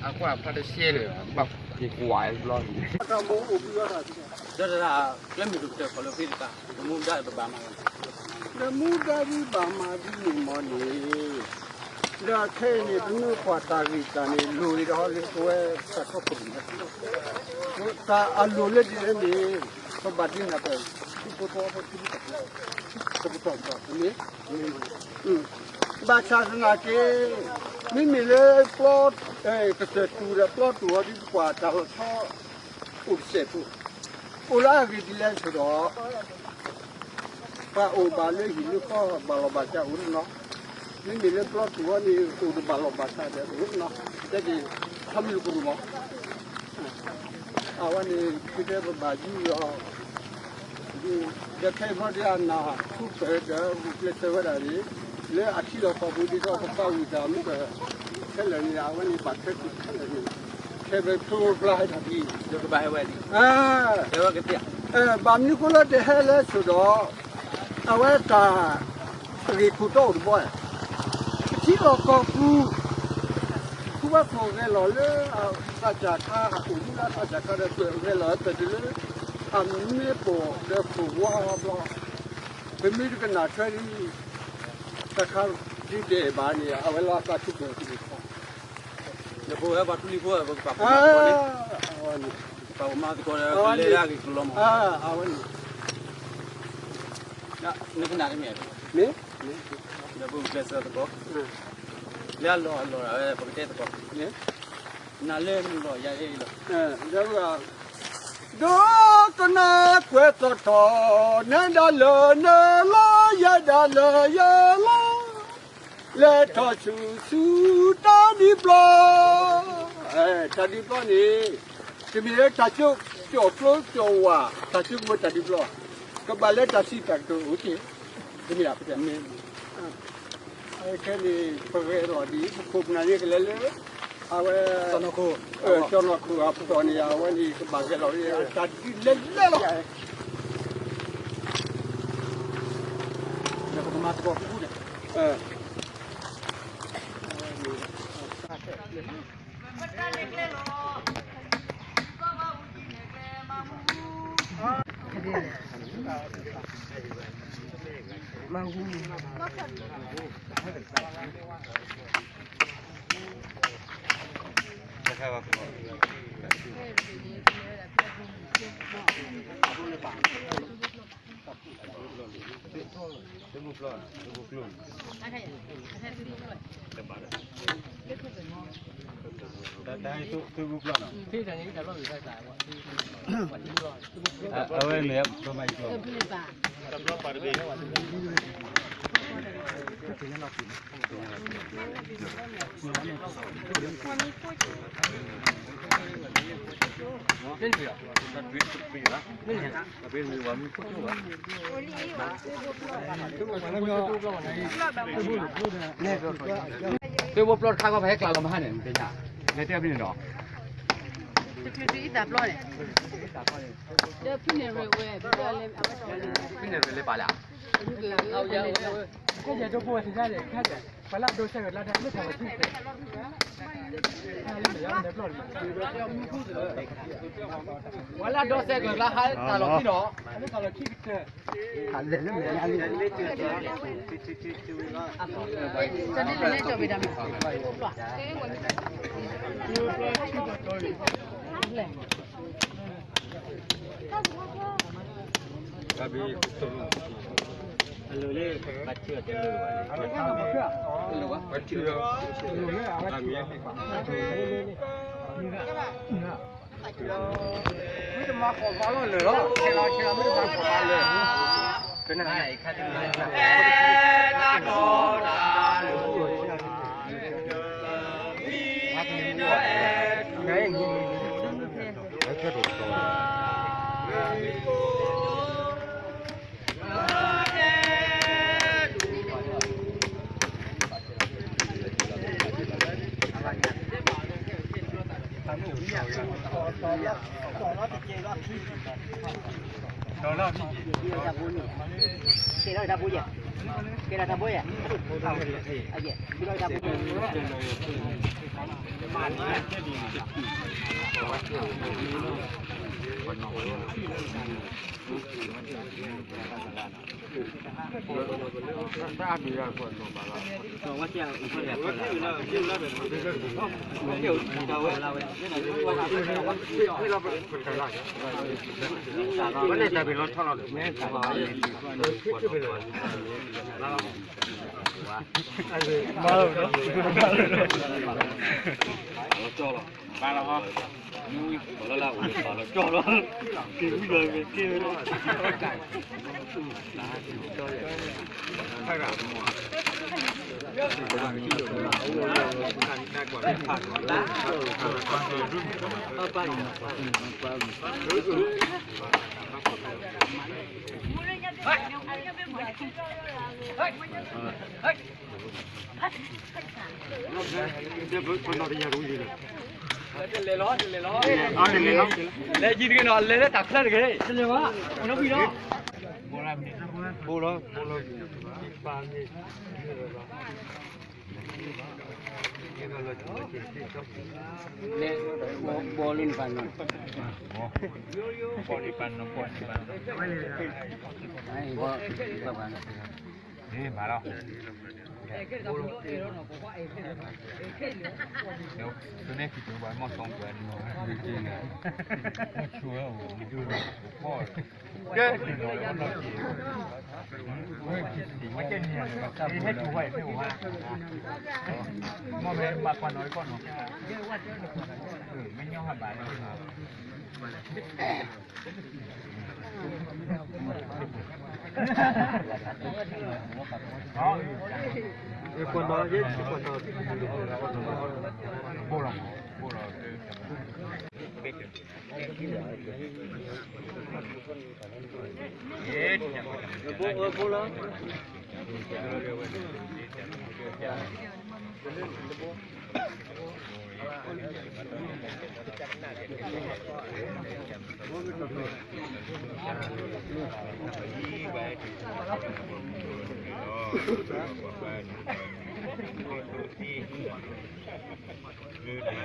အကွၢ်ဖးတရှဲန့ၣ် ဘၣ်ကွၢ်ဘျီန့ၣ် ဒီးတၢ်ကျဲမုၢ်တကတၢၢ်ခီလၢဖဲတကး ပမူဒါပဘၣ်မၤ ပမူဒါဒ်ဘၣ်မၤဒ်န့ၣ်မ့ၢ်န့ၣ် ဒီးခဲအံၤန့ၣ် ပမ့ၢ်ကွၢ်တၢ်ဂ့ၢ်တၢ်န့ၣ် လိၣ်အံၤဒီးလၢပဝဲတၢ်ထီခိၣ်န့ၣ် တၢ်အလိၣ်လၢဒ်လဲၣ်န့ၣ် ပဘၣ်ဒုးနၢ်ပၢၢ် ထံဖိကီၢ်ဖိ ထံဖိကီၢ်ဖိ တပတီၢ်ပတီၢ်တမ့ၢ် ဘၣ်ဆၣ်သနာ်က့ မ့မ့ၢ်လၢပျီ ကစၢၢ်တူာ်ဒီးပျီတူာ်အီၤဒ်ပကွၢ်တၢ်လီၤဆီ အိၣ်တစဲးဖိ အိၣ်လၢအဂ့ၢ်ဒ်လဲၣ်ဆိဒီး ပှၤအိၣ်ဘၣ်လၢဟံၣ်လၢဃီ ဘၣ်လီၢ်ဘၣ်စးအိၣ်တနီၤ, မ့မ့ၢ်လၢပျီတူာ်အီၤန့ၣ် အိၣ်တဘၣ်လီၢ်ဘၣ်စးဒီးအိၣ်တနီၤ, တဲက့ၤ ဆီမံၤတကရူၢ်မး အဝဲန့ၣ် ဖုတဲပဘၣ်ယူၢ်လီၤ ဒီးခဲအံၤဘျီဒ်အနၢ်ထူၣ်ပၢၢ်ဒီး ဂုာ်ကျဲးစၢးဝဲဒၣ်န့ၣ် လၢအထံလီၢ်ကီၢ်ပူၤဒ်သိးပသးဝံၣ်တၢ်မုၢ်ဒီး ခဲလၢာ်န့ၣ် အဝဲန့ၣ်ဘၣ်ထွဲတုၤခဲလၢာ်န့ၣ် ခဲဘဲဖိဖျါဟဲတၢ်ဒ် ဒီးကဘၣ်ဟဲဝဲဒ် ဘၣ်မနုၤဃိလၢတဟဲလဲၣ်ဆိဒီး အဝဲတၢ်ဂ့ၢ်ခိၣ်တီအိၣ်တဘီဧါ, ပထံလီၢ်ကီၢ်ပူၤ ခူဝဲခိၣ်ဂဲၤလီၤလၢအသးစၢ်ခါအအိၣ်မူလၢအသးစၢ်ခါဒီး ပဂဲၤလီၤတၢ်တုၤလၢ အမ့ၢ်ပိာ်ဒီးခိၣ်ဝါဘျီ, ပမ့ၢ်တကနၣ်ထွဲဒ် တၢ်ခါဒ်တဲဘၣ်န့ၣ် အဝဲလၢအသးထူၣ်ပၢၢ်တက့ၢ်ခီ ဒီးပဝဲပှၤထူလံၤဖိ ပကပာ်ဖှိၣ်မၤသကိးန့ၣ် ပာ်ဖှိၣ်မၤသကိးဒီး ပလဲၤလၢအဂ့ၢ်ကလီမး အဝဲန့ၣ် နကနၣ်တမ့ၢ် မ့ၢ် ဒီးပဂုာ်ကျဲးစၢးသကိး လၢအလီၢ်အလီၢ်ဝဲ ပကတဲသကိး နၤလၢနလီၢ်ယၤလၢယလီၢ် ဒီး ဒိကနၣ်ကွဲးသီၣ်ထီၣ် နၤဒၣ်လၢနလီၢ် ယဲဒၣ်လၢယလီၢ် လဲၤထီၣ်ဆူၣ်ဆူၣ်တၢ်ဒုးပျီ, တၢ်ဒုးပျီန့ၣ် တမ့ၢ်လၢတၢ်ကၠိကၠီၣ်ကျိကၠီၣ်ဝါ တၢ်ကၠိကမၢတၢ်ဒုးပျီ, ကဘၣ်လၢတၢ်စံးတၢ်ကတိၤအိၣ်က့ၤ, တမ့ၢ်ဒၣ်ပတမ့ၢ် အခဲန့ၣ် ပဂဲၤလီၤဒ် ပခိၣ်ပနၢ်န့ၣ်ကလဲၤလၢ အဝဲ ကၠီၣ်နီၢ်ခိၣ်အပတီၢ်န့ၣ် အဝဲန့ၣ် ကဘၣ်ဂဲၤလီၤ တၢ်ဒ်လဲၣ်လဲၣ်လီၤ ဒီးပကမၤသကိးဃူဃူန့ၣ် အဝဲန့ၣ် သုးဘိပျီတခါကီး ပဟဲကျးလီၤမဟါန့ၣ် နသ့ၣ်ညါ လဲၤတဲဖဲန့ၣ်ဒီး တချုးတုၤအံသၣ်ပျီန့ၣ် ဒီးဖုန့ၣ်ရ့ၣ်ဝဲ ဖုန့ၣ်ရ့ၣ် ဖုန့ၣ်ရ့ၣ်လၢပာ်လၢ ကဲယဲၢ်ဒိဖိဝဲသ့ၣ်ညါန့ၣ် ခါယဲၢ် ပှၤလၢအဒိစဲဂၢၢ်လၢဒၢးလၢထးဝဲထံၣ် ပှၤလၢအဒိစဲဂၢၢ်လၢဟးတၢ်လီၢ်ခံနီၤ လၢတၢ်လီၢ်ခံကတၢၢ် မ့ၢ်တမၤဃီၤဘါလီၤလၢာ်လီၤ ဆဲးလီၤဆဲးလီၤ မ့ၢ်တမၤဃီၤဘါလၢာ် လဲၤယံၤတဂ့ၤနီၤ လဲၤလၢတၢ်ချၢတဂ့ၤ တလဲၤဘၣ် အိၣ်နီတဘံၣ်လီၤ ဘိလီၤ ဘိလီၤ ဘိလီၤ လဲၤ ဘိလီၤ ဘိလီၤ ဘိလီၤ ဘိလီၤ ဘိလီၤ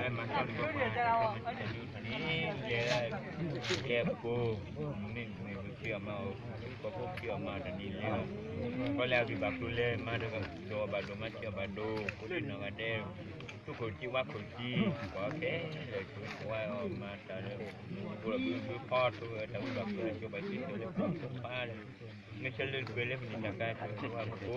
မၤကီၢ်န့ၣ် ကဲပူၤ မ့ၢ်မ့ၢ်ပဖံးအီၣ်မၤအီၤ ပှၤဖိဖံးအီၣ်မၤတနံၤလၢ ကီၢ်လၢအဂံၢ်ဘၣ်ကျိၤလဲၤမၤဒီး ဒိးဘၣ်ဒိးမၤစၢၤဘၣ်ဒိး ဖိဒံနီၢ်ဂၤဒဲး သူၣ်ခိၣ်စံးဝါခိၣ်စံး ပှၤခဲလၢာ် ဝါအီၣ်မၤတၢ်လၢ ဘုဖီထိၣ်တၢ်ဝံဘၣ်ကျိၤ ကၠိဘၣ်စံးတၢ်လၢပှၤဖိဖးလၢ မ့ၢ်ဆၢလၢပှဲၤလၢပနံၣ်တၢ်ကါ ကၠိဝါဖိ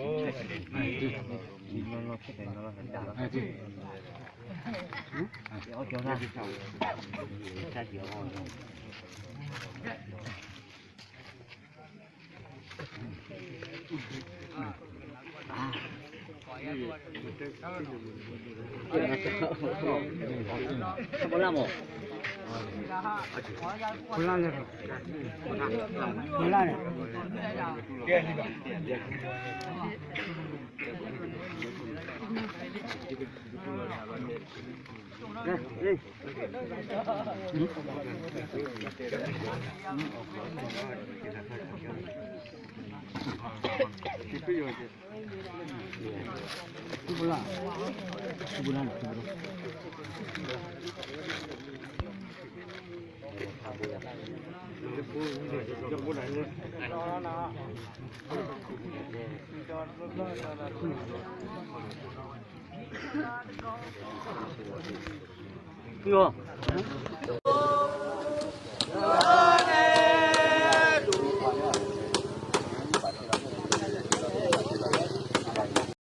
အီ